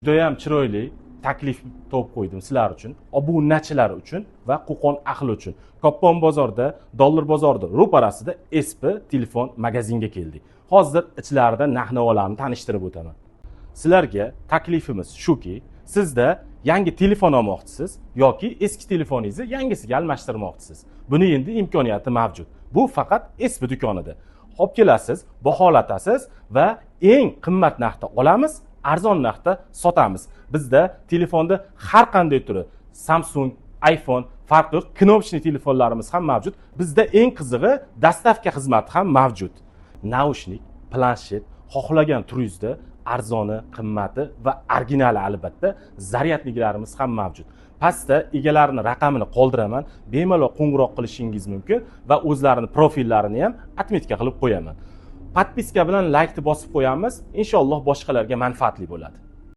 Judayam chiroyli taklif topib qo'ydim sizlar uchun, obunachilar uchun va Qo'qon ahli uchun. Koppon bozorda, dollar bozorida ro'parasida SP telefon magazinga keldik. Hozir ichlarida narx-navolarni tanishtirib o'taman. Sizlarga taklifimiz shuki, sizda yangi telefon olmoqchisiz yoki eski telefoningizni yangisiga almashtirmoqchisiz. Buni endi imkoniyati mavjud. Bu faqat SP do'konida. Olib kelasiz, baholatasiz va eng qimmat narxda olamiz, arzon narxda sotamiz. Bizda telefonda har qanday turi, Samsung, iPhone farqi yo'q, кнопочный telefonlarimiz ham mavjud. Bizda eng qizig'i, доставка xizmati ham mavjud. Naushnik, planshet, xohlagan turingizda arzoni, qimmati va originali, albatta, зарядник larimiz ham mavjud. Pastda egalarini raqamini qoldiraman, bemalol qo'ng'iroq qilishingiz mumkin va o'zlarini profillarini ham отметка qilib qo'yaman. Подписка bilan laykni bosib qo'yamiz, inshaalloh boshqalarga manfaatli bo'ladi.